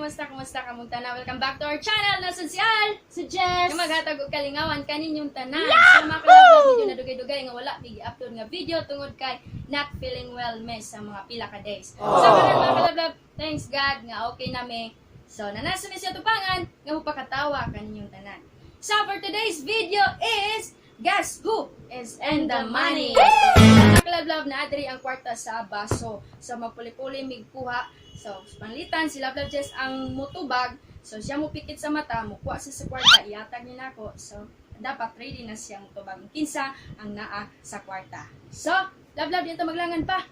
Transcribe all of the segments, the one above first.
Kumusta, kumusta kamong tanan? Welcome back to our channel. Nasa si Al! Si Jess! Nga maghatag og kalingawan kaninyong tanan. Sa mga kalab, video na dugay-dugay nga wala mi upload nga video tungod kay not feeling well me sa mga pila ka days. Sa karon, mga kalablab, thanks God nga okay na mi. So, nanasa mi sa tupangan nga mupakatawa kaninyong tanan. So, for today's video is Guess Who is in the Money? Mga kalablab, na adri ang kwarta sa baso. So, magpuli-puli migkuha. So, panlitan, si Love Love Jess ang mutubag. So, siya mo pikit sa mata, mukuha siya sa kwarta, iatag niya nako. So, dapat ready na siya mutubag. Kinsa ang naa sa kwarta. So, Love Love, dito maglangan pa.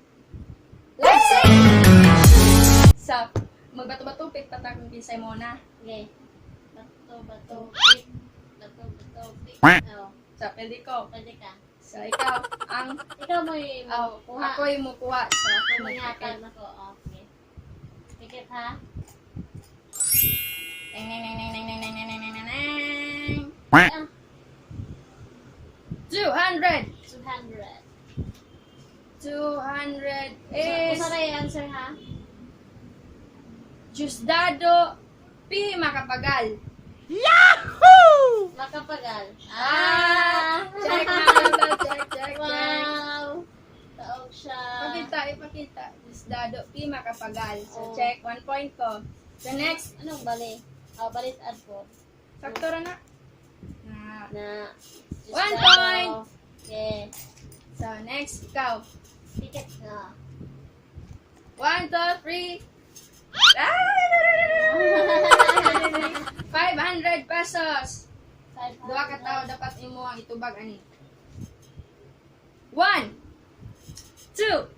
Let's see! So, magbato-bato, pick pa kung kinsay mo na. Okay. Bato, bato, pick. Bato, bato, pick. Oh, So, pwede ko. pwede ka. So, ikaw ang Ikaw mo yung Oh, kuha. ako yung mukuha. So, ako yung Mangatag magpikit. na ko. Okay. Pikit ha? Neng, neng, neng, neng, neng, neng, neng, neng, neng, neng, neng. Ah, 200! 200. 200 is Usa na yung answer ha? Diosdado P. Macapagal. Makapagal. Ah! Check na, check, check, check. Wow! Taog siya. Pakita, ipakita. Diosdado P. Macapagal. So, Oh. check. 1 point ko. The next, Anong bali? Oh, balit ad ko. Sakto ra na. Na. Na. 1 point! Okay. So, next, ikaw. Pikit na. One, two, three. Ah! 500 pesos. Duha ka tao dapat imo ang itubag ani. One, two,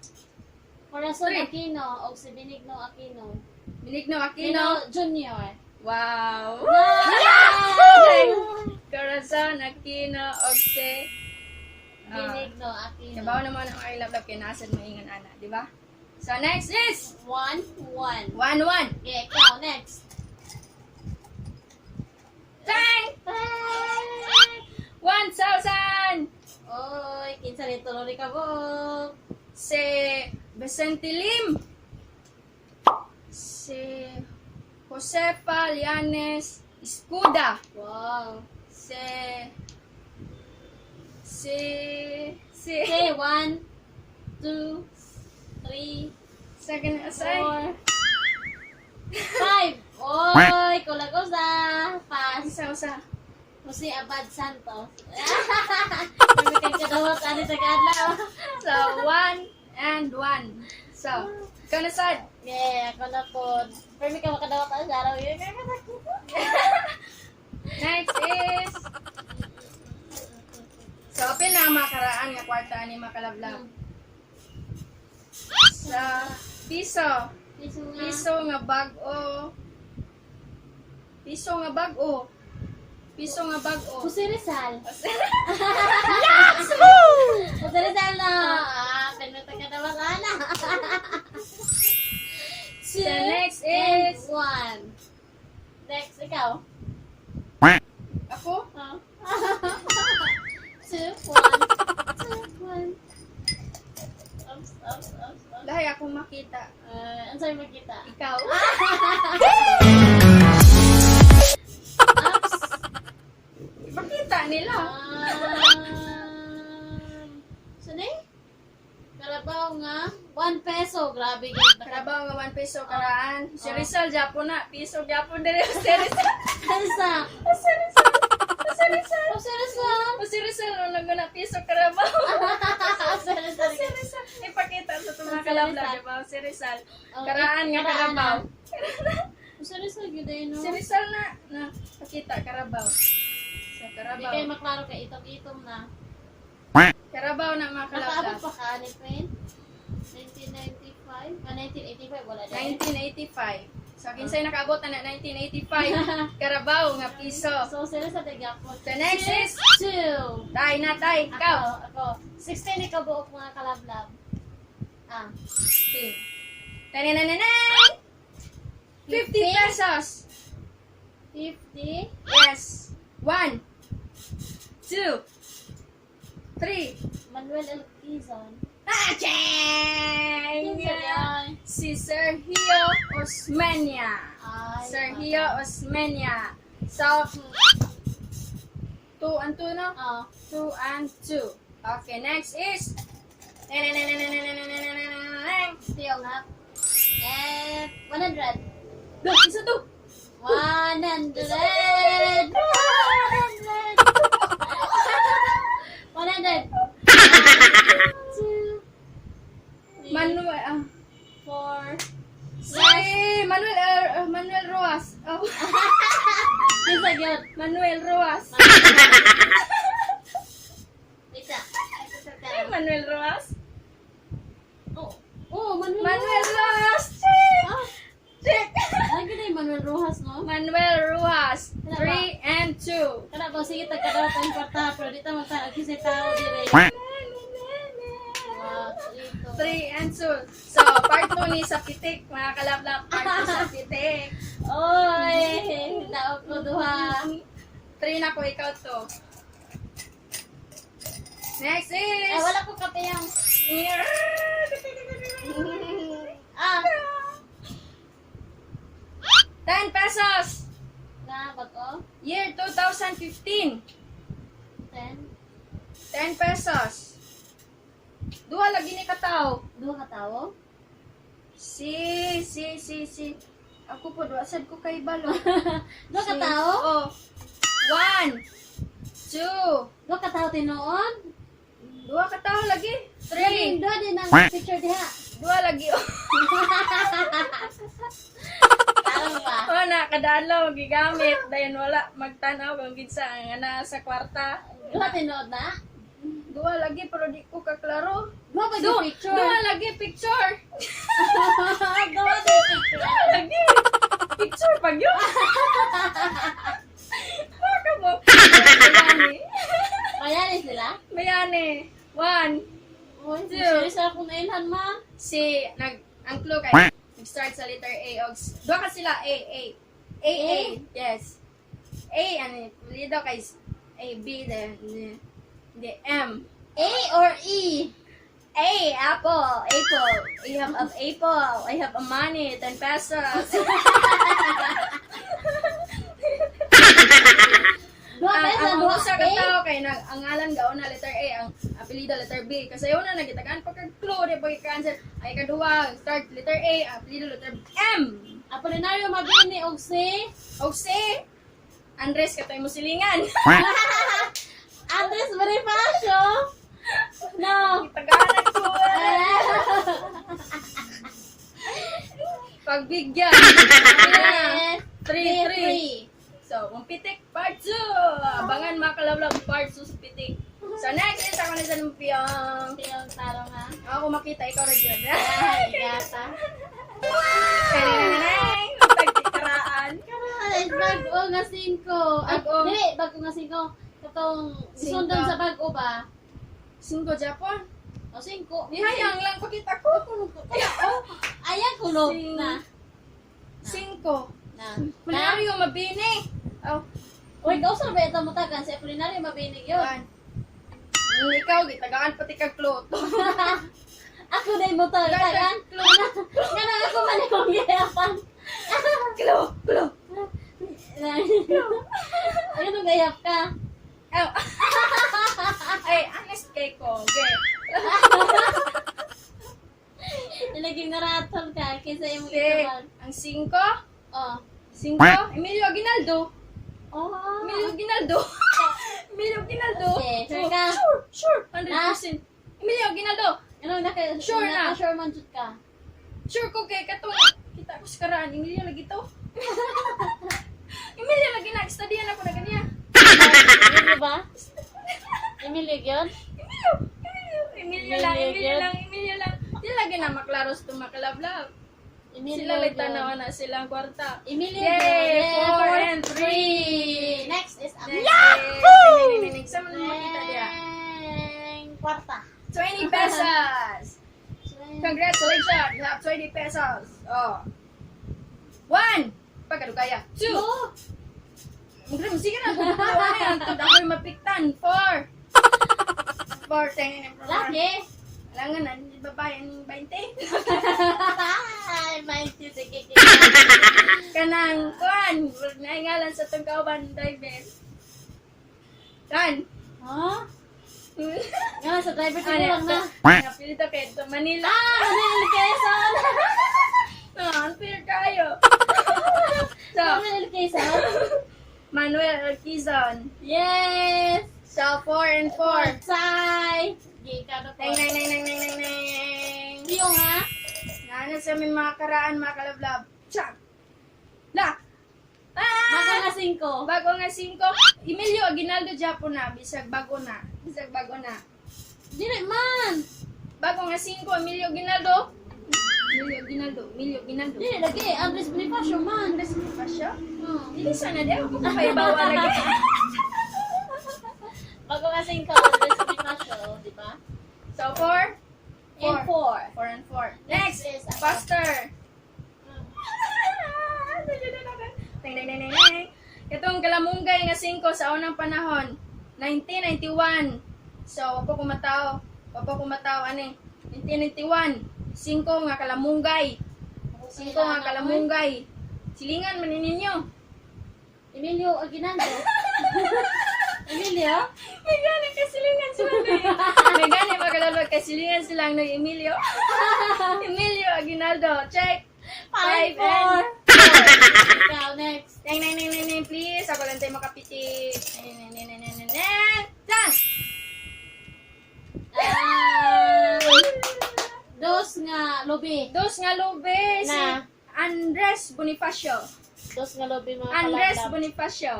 Corazon Three. Aquino o si Benigno Aquino. Benigno Aquino. Aquino Jr. Wow. Wow! Corazon Aquino og si Benigno Aquino. Kabaw naman ang I love love kay nasa maingan ana, di ba? So next is 1-1. 1-1. Okay, ikaw, next. Tang! 1,000! Oy, kinsa ni tulo ni kabuk. Si Vicente Lim. Si Josefa Lianes Escuda. Wow. Si Okay, 1, 2, 3, Second asay. 4, 5. Oy, kulag usa. Pass. Isa usa. Jose Abad Santos. Kami kay kadawat ani sa kadlaw. So, 1 and 1. So, ikaw na sad. Yeah, ako na po. Pero may ka makadawat ani sa araw. Yun, kaya nakita. Next is So, apil na ang mga karaan nga kwarta ni makalablab. Sa piso. Piso nga. Piso nga bag-o. Piso nga bag-o. Piso nga bag-o. Jose Rizal. Jose Rizal na. Ah, pinuta ka na ana. Two The next and is one. Next, ikaw. Ako? Oh. Two, one. Two, one. Oops, oops, oops, oops. Lahi akong makita. Ano sa'yo makita? Ikaw. Oops. Ipakita nila. Saan eh? Karabaw nga. 1 peso. Grabe. Ganda. Karabaw nga 1 peso karaan. Si Oh. Rizal Japon na. Piso Japon diri si Rizal. Ano sa? Si Rizal. Si Rizal. Oh, Rizal. Si Rizal no na piso karabaw. Si Rizal. Si Rizal. Ipakita sa itong mga Si kalabla, Rizal. di ba? Si Rizal. Oh, Karaan nga karaan karabaw. Si Rizal gyud eh, no? Si Rizal na na pakita karabaw. Sa Hindi karabaw. kayo maklaro kay itom-itom na. Karabaw na mga kalabla. Nakaabot pa ka, ni Queen? 1995? Ah, 1985, wala na. 1985. So, kinsay nakaabot na 1985, karabaw nga piso. So, sila sa Tigapon. The next is Two. Tay na tay, Ako, ikaw. ako. 16 ni kabuok, mga kalablab. Ah. 15. Tananananan! 50 pesos. 50. Yes. 1, 2, 3. Manuel L. Quezon. Ah, cheng! Kinsa yan? Si Sergio Osmeña. Ay. Sergio Osmeña. So, 2 and 2, no? Oh. 2 and 2. Okay, next is Still up. Eh, 100. Look, isa to. 100! 100! 100! 2, 3, Manuel, 4. si Manuel, Manuel Roas. Oh, Kinsa gyud? Manuel Roas. Isa. Ay, Manuel Roas. Oh, Manuel. Manuel Roas. Check! Ah, Check! lagi na yung Manuel Rojas, no? Manuel Rojas. 3 and 2. Kana ba sige tagkadaw tayong kwarta pero di ta magtaag kasi tao dire. Wow, 3, 3 and 2. So, part 2 ni sa pitik, mga kalablap. Part 2 sa pitik. Oy, naog ko duha. 3 na ko, ikaw to. Next is Ay, wala ko kape yung. Ah, 10 pesos! na bago. Year 2015. 10. 10 pesos. Duha lagi ni kataw. Duha ka tawo? Si, si, si, si. Ako po, duha sad ko kay balo. Duha ka tawo? Oh. One, two, Duha ka tawo tinuod? Duha ka tawo lagi. Three. Duha din ang picture diha. Duha lagi. Oh, Tarong ba? oh na, kadalaw, gigamit. Dayon wala, magtanaw kung kinsa ang ana sa kwarta. Duha tinuod na? Duha lagi, pero di ko kaklaro. Duha pa yung picture. Duha lagi, picture. Duha din picture. Duha lagi. Picture pag yun. Baka mo. Bayani. Bayani sila? Bayani. One. Uy, Two. serious akong nailhan ma. Si, nag, ang clue kay, nag-start sa letter A. Og, duha ka sila, A, A. A, A. Yes. A, ano, lido kay A, B, then, the M. A or E? A, apple, apple. I have a apple. I have a money, 10 pesos. Duha Ang pa sa ang duha usa ka A? tao kay nag ang ngalan gaon na letter A, ang apelyido letter B. Kasi una nagitagaan pa kag clue di pa cancel. Ay kaduha, start letter A, ang apelyido letter M. Apolinario Mabini og si Og si Andres katoy mo silingan. Andres Bonifacio. No. Gitaganan ko. Pagbigyan. Yeah. 3 3. 3. So, kung pitik part 2. Abangan mga kalablab part 2 sa pitik. So, next is ako na sa lumpiang. Yung tarong ha. Ako makita, ikaw rin yun. Ay, gata. Neneneneng! Tagtikaraan. Karay, bago nga 5. Ay, Bago. dili, bago nga 5. Katong gisundan Singko. sa bago ba? Cinco Japon. O 5. Nihayang lang pakita ko. Oh, ayan kulob na. Cinco. Na. Apolinario Mabini. Oh, Uy, kausa ba ito mutagan si Apolinario Mabini yun? one. Ikaw, gitagaan pati kag kloto. Ako na yung mutagan. Nga na ako man yung gayapan. Klo, klo. Ayun ang gayap ka. Oh. Ay, honest kay ko. Okay. Nilaging naraton ka kaysa imong Si, ituman. ang cinco. Oh. Cinco. Emilio Aguinaldo. Oh. Emilio Aguinaldo. Emilio Aguinaldo. Okay, sure ka? Sure, sure. 100%. Emilio Aguinaldo. Ano naka Sure na. Naka sure man jud ka. Sure ko kay katong kita ko sa karaan. Emilio lagi to. Emilio lagi na studyan ako na ganiya. Emilio ba? Emilio gyud? Emilio, Emilio, Emilio lang, Emilio Emilio gyud. lang, Emilio lang. Di lagi na maklaros to makalablab. Emilio Sila lay gyud. tanaw na silang kwarta. Emilio Yay! gyud. Four and three. Next is ang Next is, Sa man makita diya. Neng kwarta. 20 pesos. Congratulations, you have 20 pesos. Oh. One. Pagkadugaya. Two. Oh, Magram, sige na. Kung ano yan, tud ako'y mapiktan. Four. Four, ten, and four. laki. Alangan na, hindi babae, ang 20. Ay, may sige. Kanang Kanang kuan, naingalan sa tong kauban driver. Kan. Ha? Nga, sa driver tigulang na. Napilito kay to Manila. Ah! Manuel Quezon! Ah, unfair kayo. So, Manuel Quezon? Manuel Quezon. Yes! So, 4 and 4. Sai! Gay ka na po. Neng, neng, neng, neng, neng, neng, neng. Yung ha? Naano sa aming mga karaan, mga kalablab. Tsak! La! Ah! Bago na 5. Bago nga 5. Emilio Aguinaldo Japo na. Bisag bago na. Bisag bago na. Dili man! Bago nga 5, Emilio Aguinaldo. Emilio Aguinaldo. Emilio Aguinaldo. Dili lagi, Andres Bonifacio man. Andres Bonifacio. Hmm. Dili sana di ako kupaibawa lagi. Bago nga 5, Andres Bonifacio, di ba? So, 4. And 4. 4 and 4. Next, Next is ako. Buster. Ding, ding, ding, ding, ding. Itong kalamunggay nga 5 sa unang panahon, 1991. So, wapo ko matao. Wapo ko matao, ani. 1991. 5 nga kalamunggay. 5 nga kalamunggay. Silingan man ninyo. Emilio Aguinaldo. Emilio? May gani kasilingan sila na. May gani magalalwag kasilingan sila ng Emilio. Emilio Aguinaldo. Check. 5, 5 and 4. Ikaw, next. Neng, neng, neng, neng, neng, please. Ako lang tayo makapiti. Neng, neng, neng, neng, neng, neng, neng. Done! Ah, dos nga lobi. Dos nga lube si Na. Andres Bonifacio. Dos nga lobi mga Andres kalablab. Bonifacio.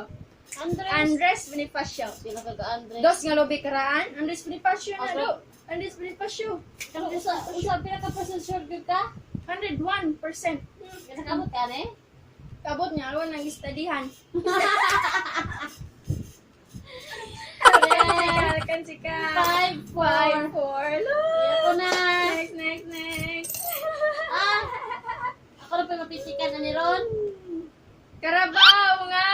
Andres. Andres Bonifacio. Sila kaga Andres. Dos nga lube karaan. Andres Bonifacio na Okay. do. Andres Bonifacio. Kang usa usa pila ka percent sure gyud ka? 101%. Nakabot ka ne? Kabot niya, alam nang istadihan. Kan sika. 5 5, 4. 4. Ito na. Next, next, next. Ah. Ako na pa mapitikan na ni Ron. Carabao nga.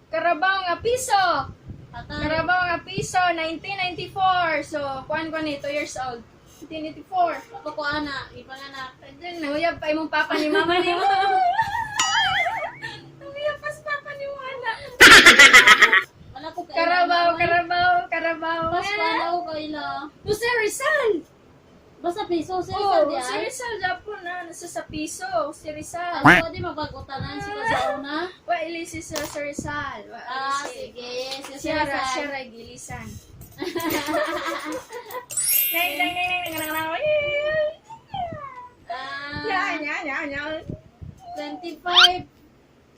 Carabao nga piso. Patay. Carabao nga piso 1994. So, kuan ko ni 2 years old. 1994. Ako ko ana, ipanganak. Diyan, nanguyab pa imong papa ni mama ni mo. Nanguyab pa sa papa ni mo, anak. Wala ko kaila. Carabao, Carabao, Carabao. Pas wala ko kaila. Jose Rizal. Basta piso, si Oh, Rizal di Jose ay. Rizal Japon na nasa sa piso, si Rizal. Ano di mabagutanan sila sa una? Wa ilisi sa si Rizal. Wa Ah, ilisi. sige. Si Siya ra, Rizal. siya ra gilisan. Neng neng neng neng neng neng neng. Nya Ah, nya nya nya. 25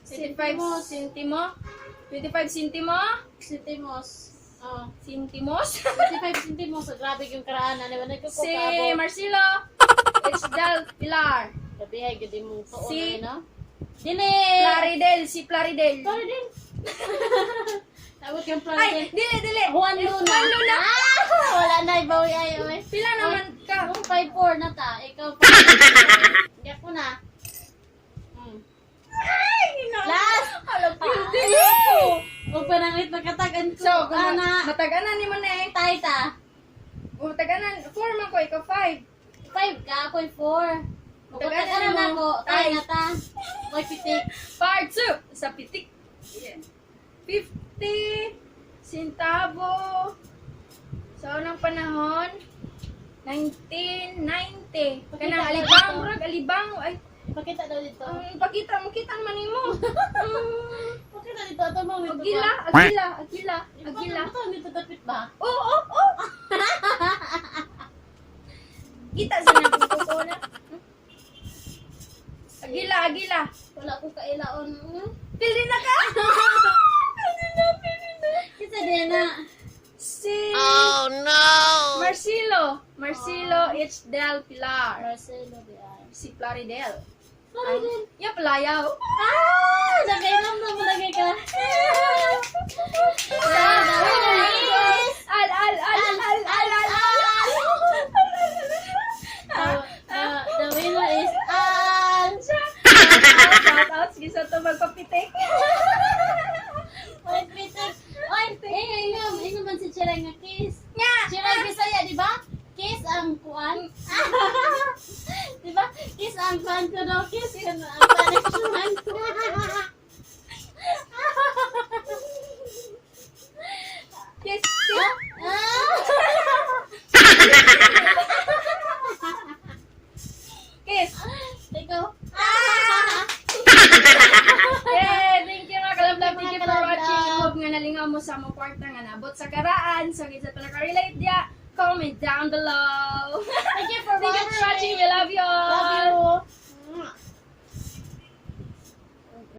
25 centimo. 25 centimo. Centimos. Oh. Centimos. 25 centimos. So, grabe yung karaan. Ano ba Si Marcelo Ixdal Pilar. Grabe ay gud imong tuon Si- si... no? Dili. Plaridel, si Plaridel. Plaridel. Tawag yung Ay, Plaridel. dili dili. Juan Luna. Juan Luna. Ah, wala na ibawi ay oy. Pila naman ka? Kung 5-4 na ta, ikaw 5. Hindi ako na. Ay, ginoo. Last! Alam ko. Dili ko. Huwag pa nangit magkatagan ko. So, kung ana, mataganan ni mo na eh. tay ta. Kung mataganan, 4 man ko, ikaw 5. 5 ka, ako'y 4. Kung Taganan mataganan mo. ako, tay Tay. na ta. May pitik. Part 2, sa pitik. Yeah. 50 centavo. Sa unang panahon, 1990. Pakita Kanang daw alibang, dito. murag alibang. Ay, Pakita daw dito. ang pakita mo, kita man nimo. Pakita dito, ato mo. Agila, agila, agila, agila. Ito, dito dapit ba? Oo, oo, oo. Kita sa na kung na. Agila, agila. Wala ko kailaon. Pili na ka. Pili na, pili na. Kasi din na. Si Oh no. Marcelo, Marcelo H. Del Pilar. Marcelo de ay. Si Plaridel. Plaridel. Ya palayaw. Ah! Nagailam na mo lagi ka. Al al al al al al al. The winner is Al. Shout out sige sa to magpapitik. Oy, Peter. Oy, eh, ingam. Ingam man si Chiray nga kiss. Nya. Chiray Bisaya, di ba? Kiss ang kuan. Di ba? Kiss ang kuan ko no. Kiss ka na ang punishment. Kiss, kiss. Ah! Kiss. Ikaw. Ah! Yeah, thank you, mga kalablab. Thank you for Mga watching. kalablab. Hope nga nalingaw mo sa among kwarta nga nabot sa karaan. So, kinsa pa nakarelate diya, comment down below. Thank you for Thank you for watching. We love you all. Love you.